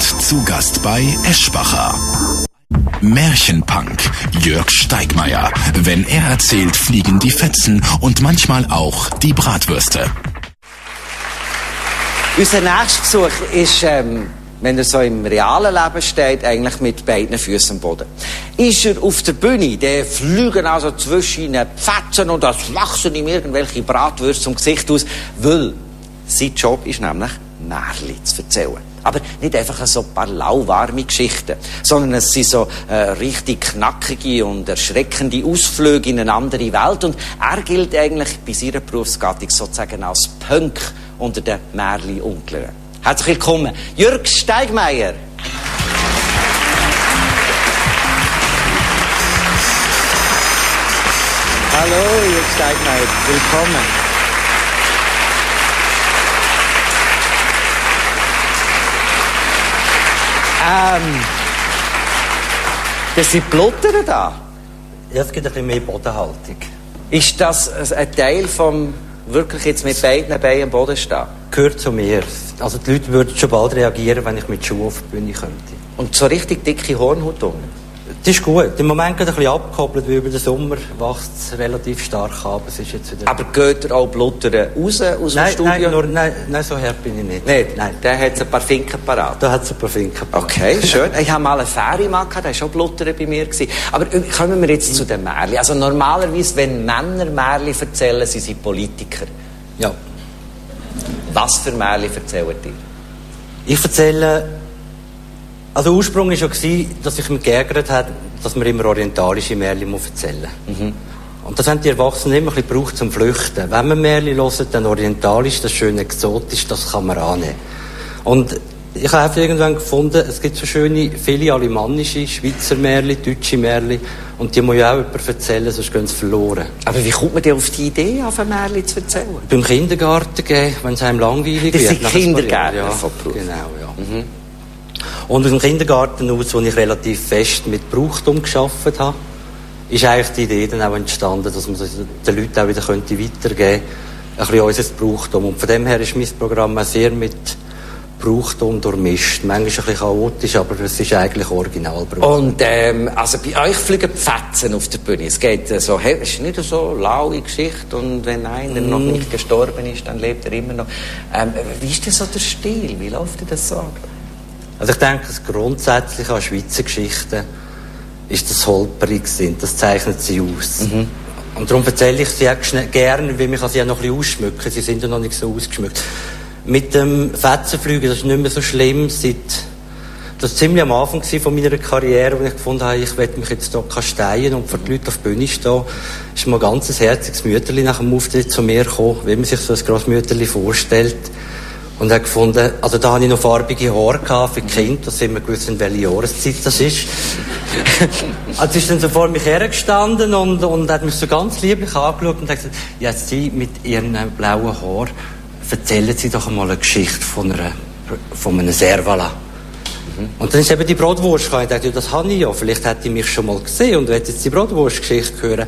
zu Gast bei Eschbacher. Märchenpunk Jörg Steigmeier. Wenn er erzählt, fliegen die Fetzen und manchmal auch die Bratwürste. Unser nächster Besuch ist, wenn er so im realen Leben steht, eigentlich mit beiden Füßen am Boden. Ist er auf der Bühne, dann fliegen also zwischen ihnen Fetzen und das wachsen ihm irgendwelche Bratwürste zum Gesicht aus, weil sein Job ist nämlich, Märchen zu erzählen. Aber nicht einfach so ein paar lauwarme Geschichten, sondern es sind so richtig knackige und erschreckende Ausflüge in eine andere Welt. Und er gilt eigentlich bei seiner Berufsgattung sozusagen als Punk unter den Märchen-Onkeln. Herzlich willkommen, Jörg Steigmeier. Hallo, Jörg Steigmeier, willkommen. Das sind Blutter da. Ja, es gibt ein bisschen mehr Bodenhaltung. Ist das ein Teil vom wirklich jetzt mit beiden Beinen am Boden stehen? Gehört zu mir. Also die Leute würden schon bald reagieren, wenn ich mit Schuhen auf die Bühne könnte. Und so richtig dicke Hornhaut unten? Das ist gut. Im Moment geht ein bisschen abgekoppelt, weil über den Sommer wächst es relativ stark an. Aber es ist jetzt wieder... Aber geht er auch Blutter raus aus dem Studio? Nein, so hart bin ich nicht. Nicht? Nein. Der hat ein paar Finken parat. Da hat es ein paar Finken parat. Okay, schön. Ich habe mal einen Ferienmann gehabt, der war schon Blutter bei mir. Aber kommen wir jetzt zu den Märchen. Also normalerweise, wenn Männer Märchen erzählen, sind sie Politiker. Ja. Was für Märchen erzählt ihr? Ich erzähle... Also der Ursprung war schon, dass ich mich geärgert habe, dass man immer orientalische Märchen erzählen muss. Mhm. Und das haben die Erwachsenen immer ein bisschen gebraucht zum Flüchten. Wenn man Märchen hört, dann orientalisch, das schön exotisch, das kann man annehmen. Und ich habe einfach irgendwann gefunden, es gibt so schöne, viele alemannische, Schweizer Märchen, deutsche Märchen. Und die muss ja auch jemand erzählen, sonst gehen sie verloren. Aber wie kommt man denn auf die Idee, auf ein Märchen zu erzählen? Beim Kindergarten gehen, wenn es einem langweilig wird. Das sind Kindergärtner ja, von Beruf. Genau, ja. Mhm. Und aus dem Kindergarten aus, wo ich relativ fest mit Brauchtum gearbeitet habe, ist eigentlich die Idee dann auch entstanden, dass man den Leuten auch wieder weitergeben könnte, ein bisschen unser Brauchtum. Und von dem her ist mein Programm auch sehr mit Brauchtum durchmischt. Manchmal ein bisschen chaotisch, aber es ist eigentlich Originalbrauchtum. Und also bei euch fliegen die Fetzen auf der Bühne. Es geht so, es ist nicht so laue Geschichte und wenn einer noch nicht gestorben ist, dann lebt er immer noch. Wie ist denn so der Stil? Wie läuft denn das so ab? Also ich denke, das Grundsätzliche an Schweizer Geschichten ist das holperig sind. Das zeichnet sie aus. Mhm. Und darum erzähle ich sie auch gerne, weil man sie auch noch ein bisschen ausschmücken. Sie sind ja noch nicht so ausgeschmückt. Mit dem Fetzenfliegen, das ist nicht mehr so schlimm. Das war ziemlich am Anfang von meiner Karriere, wo ich gefunden habe, ich werde mich jetzt hier kasteien und vor die Leute auf die Bühne stehen. Ist mal ein ganz herziges Mütterli nach dem Auftritt zu mir gekommen, wie man sich so ein Grossmütterli vorstellt. Und er gefunden, also da hatte ich noch farbige Haare für die Kinder, dass sie immer gewusst, in welche Jahreszeit das ist. Also ist dann so vor mich hergestanden und hat mich so ganz lieblich angeschaut und hat gesagt, ja, Sie mit Ihren blauen Haaren, erzählen Sie doch einmal eine Geschichte von einem Servala. Mhm. Und dann ist eben die Bratwurst gekommen. Ich dachte, ja, das habe ich ja, vielleicht hätte ich mich schon mal gesehen und hätte jetzt die Bratwurst-Geschichte hören.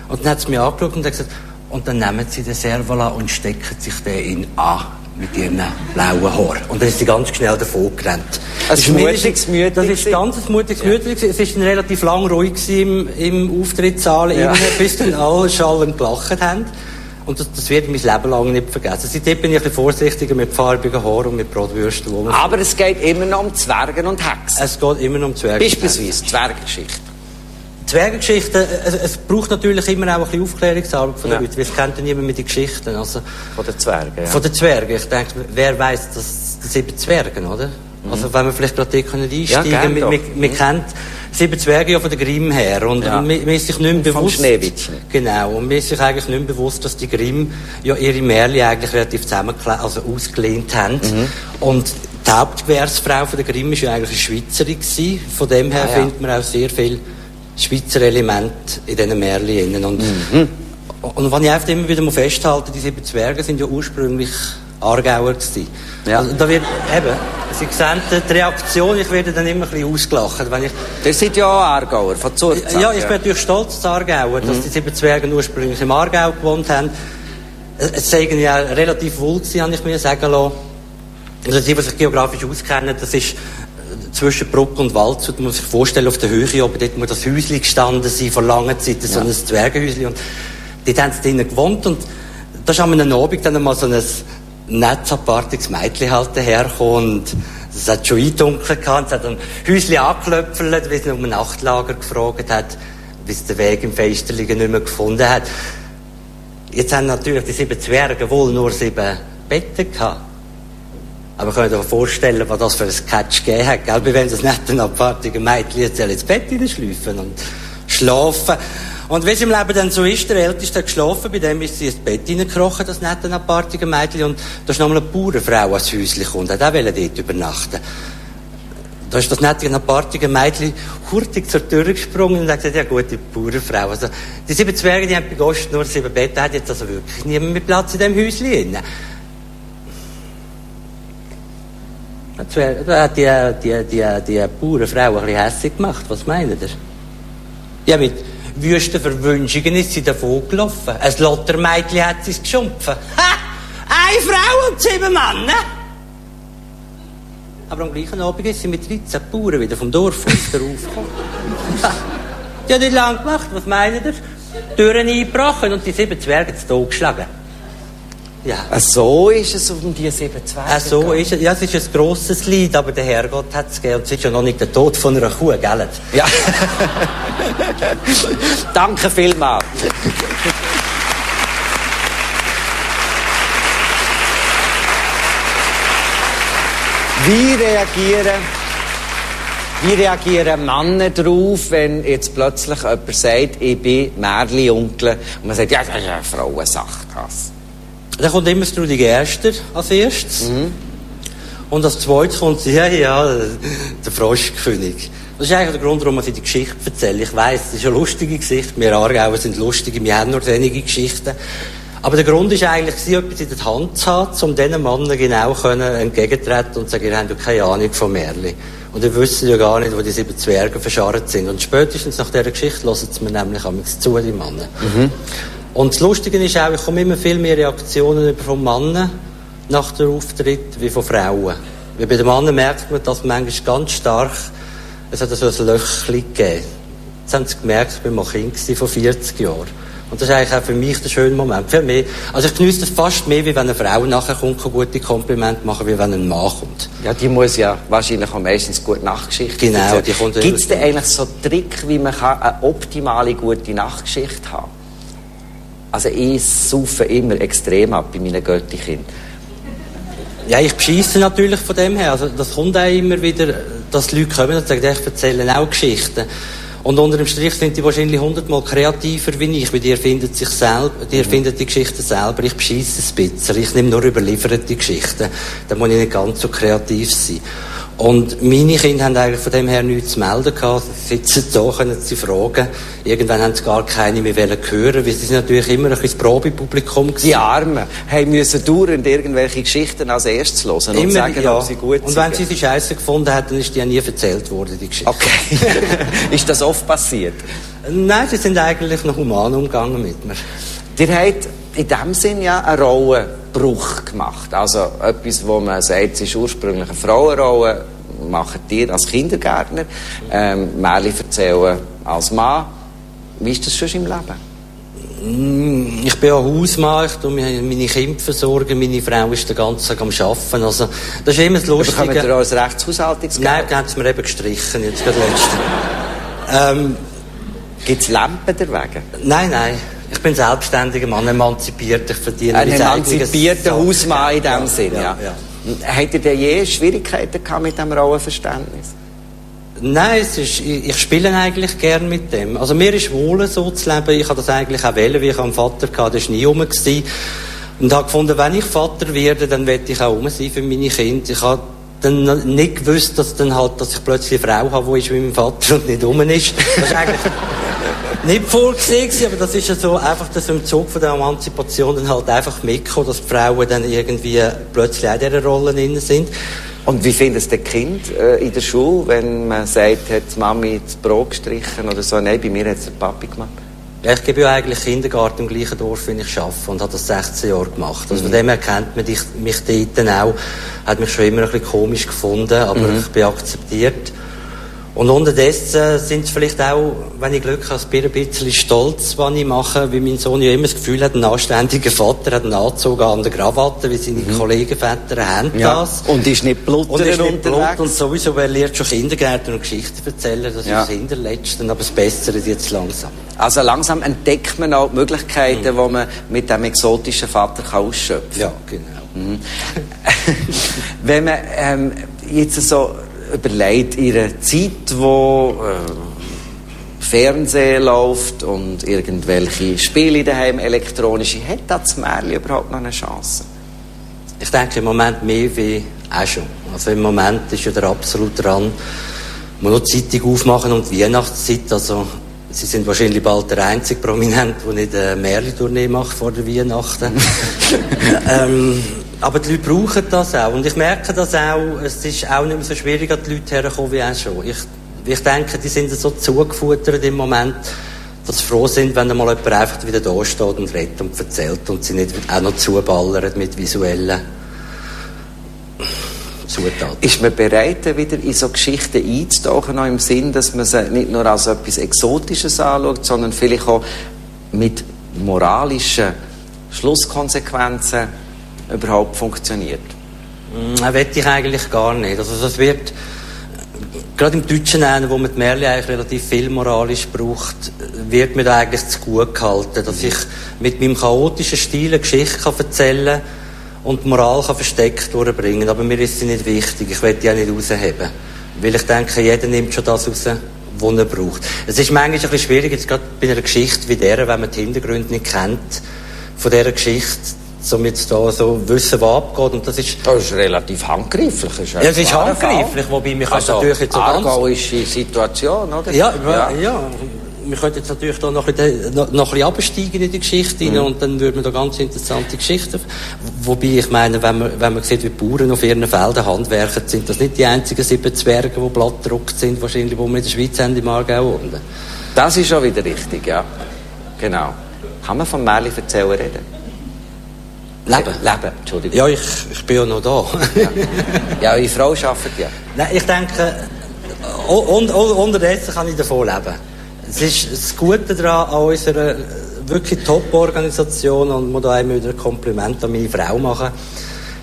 Und dann hat sie mich angeschaut und hat gesagt, und dann nehmen Sie den Servala und stecken sich den an. Mit ihren blauen Haaren. Und dann ist sie ganz schnell davon gerannt. Das ist mutiges Mütterli. Das ist ganz ein mutiges Mütterli. Es war dann relativ lang ruhig im Auftrittssaal, bis dann alle schallend gelacht haben. Und das werde ich mein Leben lang nicht vergessen. Seitdem bin ich ein bisschen vorsichtiger mit farbigen Haaren und mit Bratwürsten. Aber es geht immer noch um Zwergen und Hexen. Es geht immer noch um Zwergen. Beispielsweise Zwergengeschichten. Zwergengeschichten, es braucht natürlich immer auch ein bisschen Aufklärungsarbeit von den Leuten, weil es kennt ja niemand mit den Geschichten. Also, von den Zwergen, ja. Von den Zwergen. Ich denke, wer weiss, das 7 Zwergen, oder? Mhm. Also, wenn wir vielleicht gerade dort einsteigen können. Ja, wir kennt 7 Zwerge ja von der Grimm her. Und man ist sich nicht mehr bewusst. Vom Schneewittchen. Genau. Und man ist sich eigentlich nicht mehr bewusst, dass die Grimm ja ihre Märchen eigentlich relativ ausgelehnt haben. Mhm. Und die Hauptgewährsfrau von der Grimm war ja eigentlich eine Schweizerin gewesen. Von dem her findet man auch sehr viel Schweizer Element in diesen Märchen. Und was ich einfach immer wieder festhalte, die 7 Zwerge sind ja ursprünglich Aargauer gewesen. Ja. Also, da wird, eben, Sie sehen die Reaktion, ich werde dann immer ein bisschen ausgelacht. Wenn ich, das sind ja auch Aargauer, von Zurzeit. Ja, ich bin natürlich stolz als Aargauer, dass die 7 Zwerge ursprünglich im Aargau gewohnt haben. Es zeigen ja relativ wohl gewesen, habe ich mir sagen lassen. Also die sich geografisch auskennen, das ist zwischen Bruck und Waldshut, muss ich vorstellen, auf der Höhe oben, dort muss das Häuschen gestanden sein, vor langer Zeit, so ein Zwergenhäuschen. Und dort haben sie drinnen gewohnt. Und da ist an einem Abend dann mal so ein nettes, apartiges Mädchen halt dahergekommen. Und es hat schon eindunkelt gehabt. Es hat ein Häuschen angeklöpfelt, wie sie um ein Nachtlager gefragt hat, wie sie den Weg im Feisterligen nicht mehr gefunden hat. Jetzt haben natürlich die 7 Zwerge wohl nur 7 Betten gehabt. Aber könnt ihr euch vorstellen, was das für ein Catch gegeben hat, gell? Wie wenn das nicht ein apartiger Mädchen jetzt ins Bett hineinschläfen und schlafen. Und wie es im Leben dann so ist, der Älteste hat geschlafen, bei dem ist sie ins Bett hineingekrochen, das nette apartige Mädchen. Und da ist nochmal eine Bauernfrau ans Häuschen gekommen, hat auch dort übernachten. Da ist das nette apartige Mädchen hurtig zur Tür gesprungen und hat gesagt, ja gut, die Bauernfrau. Also, die 7 Zwerge, die haben bei Gast nur 7 Betten, hat jetzt also wirklich niemand mehr Platz in diesem Häuschen. Da hat die Bauernfrau ein bisschen hässlich gemacht. Was meint ihr? Ja, mit wüsten Verwünschungen ist sie davon gelaufen. Ein Lottermädchen hat sie geschumpfen. Ha! Eine Frau und 7 Männer! Aber am gleichen Abend ist sie mit 13 Bauern wieder vom Dorf raufgekommen. Die hat nicht lang gemacht. Was meint ihr? Türen eingebrochen und die 7 Zwerge zu Tod geschlagen. Ja. So ist es um die 7 Zwerge. So ist es. Ja, es ist ein grosses Lied, aber der Herrgott hat es gegeben. Und es ist ja noch nicht der Tod von einer Kuh, gell? Ja. Danke vielmals. Wie reagieren Männer darauf, wenn jetzt plötzlich jemand sagt, ich bin Märli-Onkel, und man sagt, ja, das ist eine Frauensache, das. Da kommt immer das Trudi Gerster als erstes. Mhm. Und als zweites kommt ja, der Froschkönig. Das ist eigentlich der Grund, warum ich die Geschichte erzähle. Ich weiss, es ist eine lustige Geschichte. Wir Aargauer sind lustige, wir haben nur wenige Geschichten. Aber der Grund war eigentlich, etwas in der Hand zu haben, um diesen Männern genau entgegenzutreten und zu sagen, ihr habt ja keine Ahnung von Märli. Und ihr wisst ja gar nicht, wo die 7 Zwerge verscharrt sind. Und spätestens nach dieser Geschichte hören sie mir nämlich zu, die Männer. Mhm. Und das Lustige ist auch, ich komme immer viel mehr Reaktionen von Männern nach dem Auftritt wie von Frauen. Weil bei den Männern merkt man, dass manchmal ganz stark, es hat so ein Löchchen gegeben. Jetzt haben sie gemerkt, ich war mal Kind von 40 Jahren. Und das ist eigentlich auch für mich der schöne Moment. Für mich. Also ich genieße das fast mehr, wie wenn eine Frau nachher kommt, kann gute Komplimente machen, wie wenn ein Mann kommt. Ja, die muss ja wahrscheinlich am meistens gute Nachtgeschichte genau, erzählen. Die kommt. Gibt es denn eigentlich so einen Trick, wie man eine optimale gute Nachtgeschichte haben kann? Also ich saufe immer extrem ab bei meinen Göttichen. Ja, ich bescheisse natürlich von dem her. Also das kommt auch immer wieder, dass die Leute kommen und sagen, ich erzähle auch Geschichten. Und unter dem Strich sind die wahrscheinlich 100-mal kreativer wie ich, weil die erfinden sich selber, die erfinden die Geschichten selber. Ich bescheisse ein bisschen. Ich nehme nur überlieferte Geschichten. Da muss ich nicht ganz so kreativ sein. Und meine Kinder haben eigentlich von dem her nichts zu melden gehabt. Sie sitzen da, können sie fragen. Irgendwann haben sie gar keine mehr hören, weil sie sind natürlich immer ein bisschen das Probepublikum gewesen. Die Armen müssen dauernd irgendwelche Geschichten als erstes hören und sagen, ob sie gut sind. Und wenn sie Scheiße gefunden haben, dann ist die ja nie erzählt worden, die Geschichte. Okay. Ist das oft passiert? Nein, sie sind eigentlich noch human umgegangen mit mir. Ihr habt in dem Sinn ja einen Rollenbruch gemacht. Also etwas, wo man sagt, es ist ursprünglich eine Frauenrolle, macht ihr als Kindergärtner, Märchen erzählen als Mann. Wie ist das schon im Leben? Ich bin ja Hausmann, ich tue meine Kinder versorgen, meine Frau ist den ganzen Tag am Arbeiten. Also, das ist immer das Lustige. Bekommt ihr auch ein Rechtshaushaltungsgeld? Nein, die haben sie mir eben gestrichen, jetzt gerade letzte. Gibt es Lampen deswegen? Nein. Ich bin selbstständiger Mann, emanzipiert, ich verdiene ein emanzipierter Hausmann in dem Sinn, ja. Habt ihr denn je Schwierigkeiten gehabt mit diesem Rollenverständnis? Nein, ich spiele eigentlich gern mit dem. Also mir ist wohl so zu leben, ich habe das eigentlich auch wählen, wie ich einen Vater hatte, der war nie rum gewesen. Und habe gefunden, wenn ich Vater werde, dann werde ich auch rum sein für meine Kinder. Ich habe dann nicht gewusst, dass ich plötzlich eine Frau habe, die ist wie mein Vater und nicht rum ist. Das ist eigentlich nicht vorgesehen, aber das ist ja so einfach das im Zug von der Emanzipation dann halt einfach mitgekommen, dass die Frauen dann irgendwie plötzlich auch in dieser Rolle drin sind. Und wie findet es das Kind in der Schule, wenn man sagt, hat die Mami das Brot gestrichen oder so? Nein, bei mir hat es der Papi gemacht. Ja, ich gebe ja eigentlich Kindergarten im gleichen Dorf, wie ich arbeite, und habe das 16 Jahre gemacht. Also von dem her kennt man mich dort auch. Hat mich schon immer ein bisschen komisch gefunden, aber ich bin akzeptiert. Und unterdessen sind es vielleicht auch, wenn ich Glück habe, ein bisschen stolz, was ich mache, weil mein Sohn ja immer das Gefühl hat, ein anständiger Vater hat einen Anzug an der Krawatte, wie seine Kollegenväter haben das. Und ist nicht bluttern unterwegs. Und sowieso, wer lernt schon Kindergärten und Geschichten erzählen, das ist das Hinterletzte, aber das Bessere ist jetzt langsam. Also langsam entdeckt man auch die Möglichkeiten, die man mit dem exotischen Vater ausschöpfen kann. Ja, genau. Wenn man jetzt so überlegt, in einer Zeit, wo Fernsehen läuft und irgendwelche Spiele daheim, elektronische, hat das Märchen überhaupt noch eine Chance? Ich denke im Moment mehr wie auch schon. Also im Moment ist ja der absolut dran, man noch die Zeitung aufmachen und die Weihnachtszeit, also Sie sind wahrscheinlich bald der einzige Prominent, der nicht eine Märchen-Tournee macht vor der Weihnachten. Aber die Leute brauchen das auch. Und ich merke das auch, es ist auch nicht mehr so schwierig, an die Leute herzukommen wie auch schon. Ich denke, die sind so zugefuttert im Moment, dass sie froh sind, wenn mal jemand einfach wieder da steht und redet und erzählt und sie nicht auch noch zuballern mit visuellen Zutaten. Ist man bereit, wieder in so Geschichten einzutauchen, noch im Sinn, dass man sie nicht nur als etwas Exotisches anschaut, sondern vielleicht auch mit moralischen Schlusskonsequenzen überhaupt funktioniert? Das will ich eigentlich gar nicht. Also das wird, gerade im Deutschen, wo man die Märchen eigentlich relativ viel moralisch braucht, wird mir da eigentlich zu gut gehalten, dass ich mit meinem chaotischen Stil eine Geschichte erzählen kann und die Moral kann versteckt durchbringen. Aber mir ist sie nicht wichtig. Ich will die auch nicht rausheben. Weil ich denke, jeder nimmt schon das raus, was er braucht. Es ist manchmal ein bisschen schwierig, jetzt gerade bei einer Geschichte wie dieser, wenn man die Hintergründe nicht kennt, von dieser Geschichte, um jetzt da so wissen, was abgeht. Und das ist relativ handgreiflich. Ja, es ist handgreiflich, wobei wir also natürlich jetzt so ganz... argauische Situation, oder? Ja. Wir könnten jetzt natürlich da noch ein bisschen absteigen in die Geschichte rein, und dann würden wir da ganz interessante Geschichten. Wobei, ich meine, wenn man sieht, wie die Bauern auf ihren Feldern handwerken, sind das nicht die einzigen 7 Zwerge, die blattdruckt sind, wahrscheinlich, die wir in der Schweiz haben, im Aargau unten. Das ist schon wieder richtig, ja. Genau. Kann man vom Märchen erzählen reden? Leben, Entschuldigung. Ja, ich bin ja noch da. Ja, eure Frau arbeitet ja. Nein, ich denke, unterdessen kann ich davon leben. Es ist das Gute daran, an unserer wirklich Top-Organisation, und muss da einmal wieder ein Kompliment an meine Frau machen,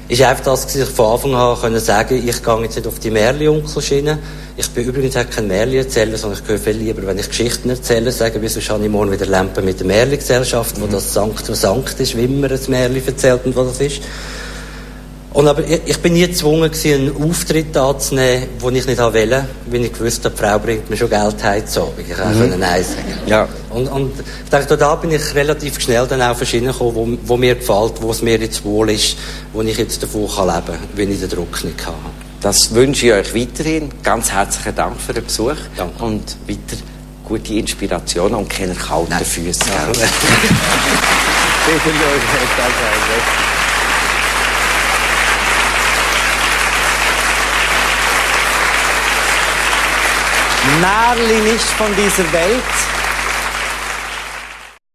ist einfach das, dass ich von Anfang an können sagen, ich gehe jetzt nicht auf die Märchen-Onkelschiene. Ich bin übrigens auch kein Märchen-Erzähler, sondern ich höre viel lieber, wenn ich Geschichten erzähle, sagen, wieso habe ich morgen wieder Lampen mit der Märchen-Gesellschaft, wo das Sankt ist, wie man ein Märchen erzählt und was das ist. Aber ich bin nie gezwungen gewesen, einen Auftritt anzunehmen, den ich nicht wollte, weil ich gewusst habe, die Frau bringt mir schon Geld heim zu Abend. Ich konnte Nein sagen. Ja. Und ich denke, da bin ich relativ schnell dann auch verschieden gekommen, wo mir gefällt, wo es mir jetzt wohl ist, wo ich jetzt davon leben kann, wenn ich den Druck nicht habe. Das wünsche ich euch weiterhin. Ganz herzlichen Dank für den Besuch. Danke. Und weiter gute Inspiration und keine kalten Füße. Märchen nicht von dieser Welt.